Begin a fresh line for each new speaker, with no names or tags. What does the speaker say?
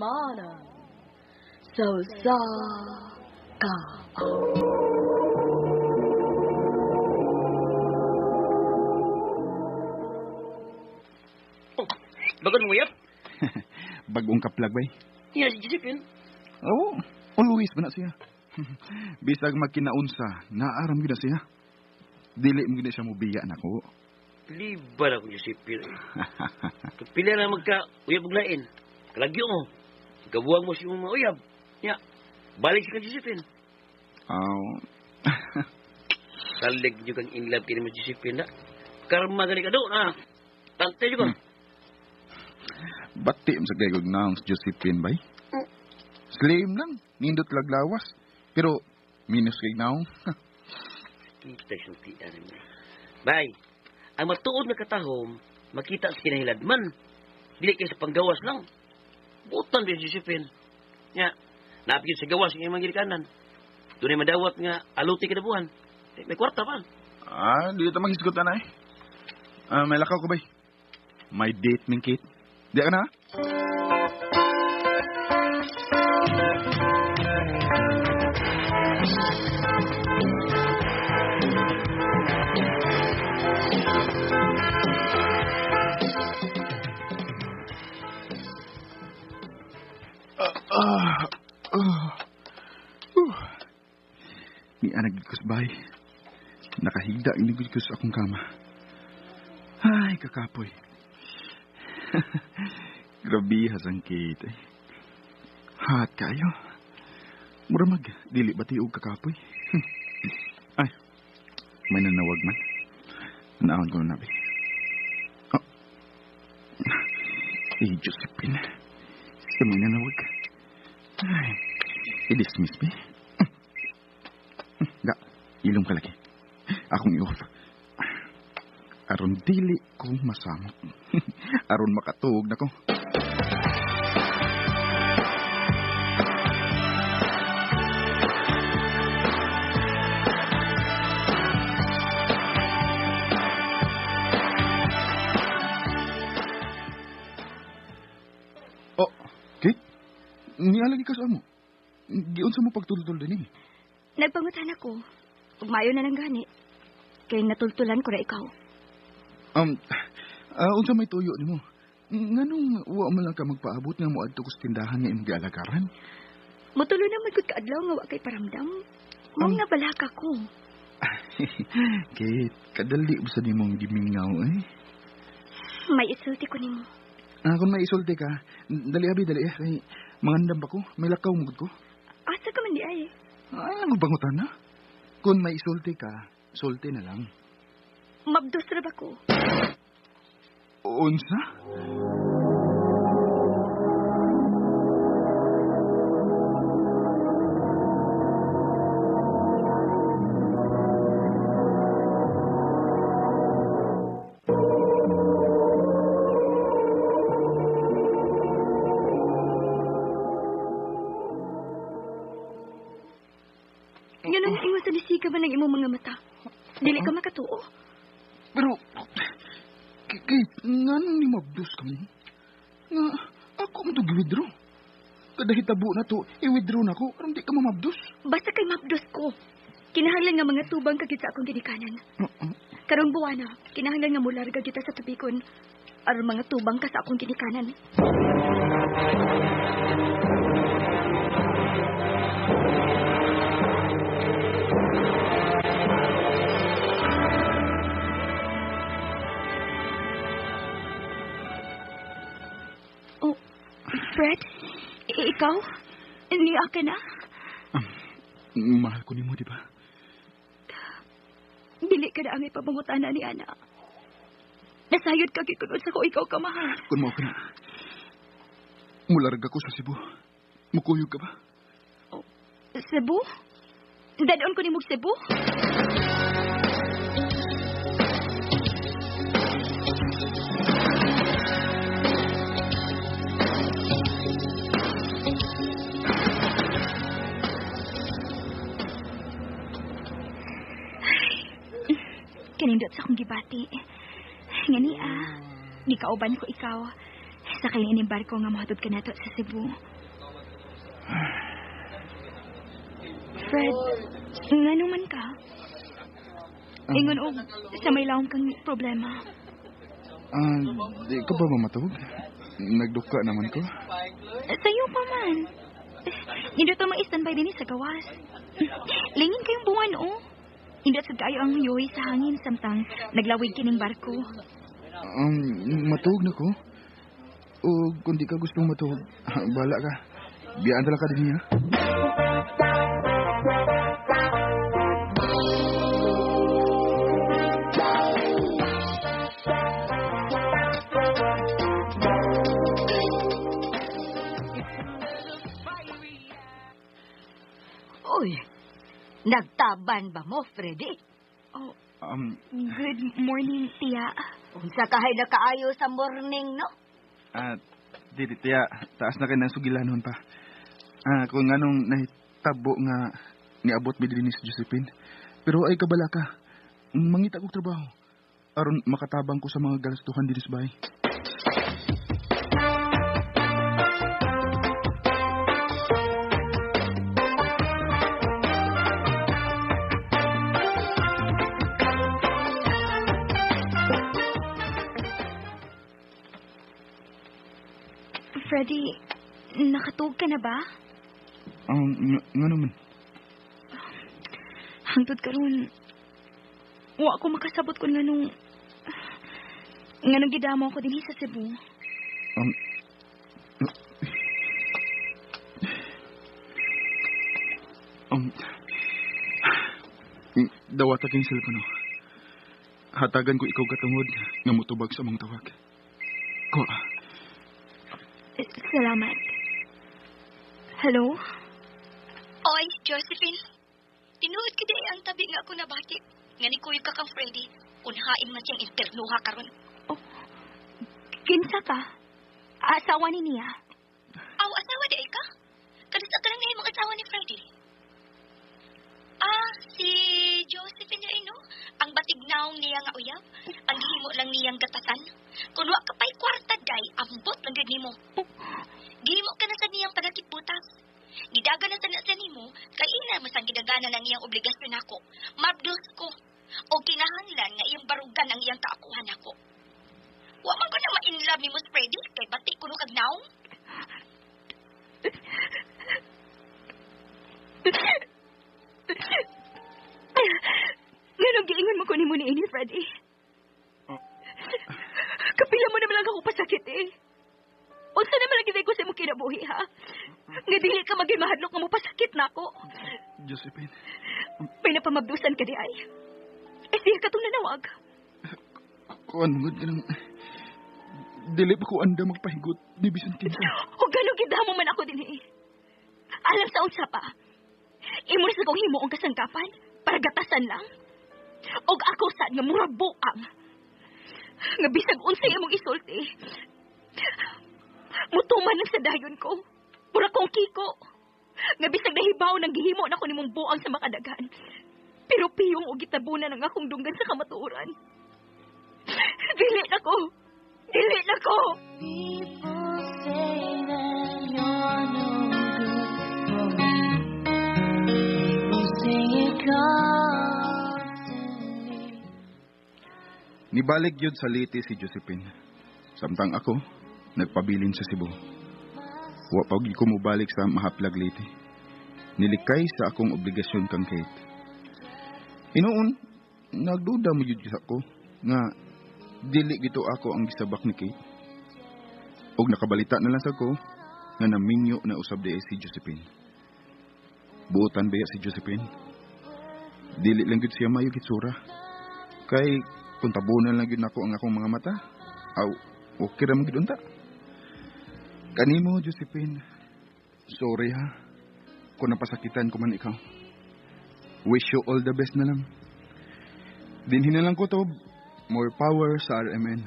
Tadhana sa usa ka
Oh, bagon mo uyab?
Bagong kaplag bay.
Iya si Josephine.
Oo, always ba na siya. Bisag magkinaunsa, naaram gyud na siya. Dili mo gyud na siya mobiya nako.
Liban ako Josephine. Pila na magka uyab og lain. Kalagyo mo. Gabuang mo si mga uyab. Ya. Balik si ka Josephine.
Aw.
Salig nyo kang in love kini mo Josephine na. Karma gani ka do na. Tante nyo ka.
Bati mo sa gayog naong si Josephine bay. Slim lang, nindot laglawas. Pero minus kay naong.
Kita sultian mo. Bay, ang matuod nga katahom, makita sa kinahiladman. Dili kay sa panggawas lang. Butan ba si Josephine? Nga, napigil sa gawas ng imong ginikanan. Doon ay madawat nga aluti kinabuhan. Eh, may kwarta pa.
Ah, dito ta maghisgot na eh. Ah, may lakaw ko bay. May date ming Kate. Di ka na? Ah, ah, ah. Ni anag ko sa bahay. Nakahigda inigid ko sa akong kama. Ay, kakapoy. Grabe hasang Kate. Eh. Hat kayo. Mura mag, dili ba tiog kakapoy? Ay, may nanawag man. Naon ko na nabi. Oh. Eh, Josephine. Siya may nanawag. Ay, i-dismiss me. Da, ilong kalaki. Akong i-off. Aron dili ko masamot. Aron makatuog na ko. Oh, Kate? Nialagi ka sa amo. Giunsa mo pagtultol din eh.
Nagpangutan ako. Ug maayo na lang gani. Kay natultulan ko ra ikaw.
Unsa may tuyo nimo? Nganong wa man lang ka magpaabot nga moadto ko sa tindahan nga imong gialagaran?
Mutulo na man gud kaadlaw nga wa kay paramdam. Mao nga balaka ko.
Kate, kadali ba sa nimong gimingaw eh?
May isulti ko nimo.
Ah, kung may isulti ka, dali abi, dali eh. Kay mangandam ba ko? May lakaw mo gud ko.
Asa ka man di ay?
Ay, ano bangutan na? Kung may isulti ka, sulti na lang.
Mabdos ra ba ko?
Unsa?
Nga nang ingon sa nisika man ang imong mga mata. Dili ka makatuo.
Pero, Kate, nga nung ni mabdos ka mo? Nga, ako mo to gi-withdraw. Kada hitabo na to, i-withdraw na ko, aron di ka mamabdos.
Basta kay mabdos ko. Kinahanglan nga mga tubang kagit sa akong ginikanan. Karong buwana, kinahanglan nga mularga kita sa tubikon. Aron mga tubang ka sa akong ginikanan. Oh, Fred? Ikaw? Niya ka na?
Mahal ko nimo, di ba?
Dili ka na ang ipabangutana ni Ana. Nasayod ka gid kun sa ko ikaw ka mahal.
Kung mao ka na, mularga ko sa Cebu. Mukuyog ka ba?
Oh, Cebu? Dadon ko nimo Cebu? Kanindot sa akong gibati. Nga ni ah, di kauban ko ikaw. Sa kay ining barko nga mohatod ka nato sa Cebu. Fred, ngano man ka? Ingon og sa may lawom kang problema.
Di ka ba mamatog? Nagduka naman ko.
Sayo pa man. Hindi to ma-standby din sa gawas. Lingin kayong buwan, oh. Hindi sad kayo ang yoy sa hangin samtang naglawig kining barko.
Matuog na ko. O kung di ka gustong matuog, bahala ka. Biyaan na lang ka din niya.
Uy, nagtaban ba mo, Freddy?
Oh, good morning, tiya.
Unsa kahay na kaayo sa morning, no?
Di, tiya, taas na kayo ng sugilanon pa. Kung anong nahitabo nga niabot mi dinhi si Josephine. Pero ay kabala ka, mangita kog trabaho. Aron makatabang ko sa mga galastuhan dinhi sa bahay.
Freddy, nakatug ka na ba?
Nga naman.
Hangtod karon, wa ko makasabot kung nganong gidamo ako dinhi sa Cebu.
Dawata kayong cellphone. Hatagan ko ikaw katungod nga motubag sa among tawag. Ko.
Salamat. Hello?
Oy, Josephine. Tinuod ka di ang tabi nga ako nabati. Nga ni kuyog ka kang Freddy. Kunhain man siyang internuha karon.
Oh, kinsa ka? Asawa ni niya?
Aw, asawa di ay ka? Kanus-a ka lang na imong asawa ni Freddy? Ah, si Josephine di ay no? Ang batig naong niya nga uyab. Ang gihimo lang niyang gatasan. Kung wa ka pa'y kwarta day, ambot lang gid nimo. Gihimo ka na sa niyang panakitbutas. Gidaga na sa na nimo, kay ina mas ang gidagana ng iyang obligasyon nako. Mabdos ko. O kinahanglan nga iyang barugan ang iyang kaakuhan nako. Wa man ko na ma-inlove ni Mus Freddy, kay bati kuno kag naong.
Nganong giingon mo ko nimo ni ini, Freddy? Kapila mo naman lang ako pasakit eh. Unsa naman lang gid ko sa imong kinabuhi, ha? Nga dili ka maging mahadlok nga mopasakit nako.
Josephine.
May napamabdusan ka di ay. Eh siya ka tong nanawag.
Kuan mo gud kanang dili pa ko anda magpahigot ni bisan kinsa.
O ganong gidamo man ako dinhi. Alam sa unsa pa. Imo sa kong himuong kasangkapan para gatasan lang. Og ako sad nga murag buang. Nga bisag unsay imong isulti. Mutuman lang sa dayon ko. Mura kong kiko. Nga bisag nahibaw nang gihimo na ko nimong buang sa makadagan. Pero piyong og gitabunan ang akong dunggan sa kamatuoran. Dili na ko. Dili na ko.
People say that you're no good for me. People say it constantly.
Nibalik yun sa Leyte si Josephine. Samtang ako, nagpabilin sa Cebu. Wa pa gyud ko mobalik sa mahaplag Leyte. Nilikay sa akong obligasyon kang Kate. Hinuon, nagduda mo gyud sa ko nga dili gito ako ang gisabak ni Kate. Og nakabalita na lang sa ko nga naminyo na usab di si Josephine. Buotan ba si Josephine? Dili lang gyud siya mayo gitsura. Kay kung tabunan lang gyud nako ang akong mga mata, aw okay ra man gyud unta. Kanimo Josephine, sorry ha kung napasakitan ko man ikaw. Wish you all the best na lang. Dinhin na lang ko to, more power sa RMN.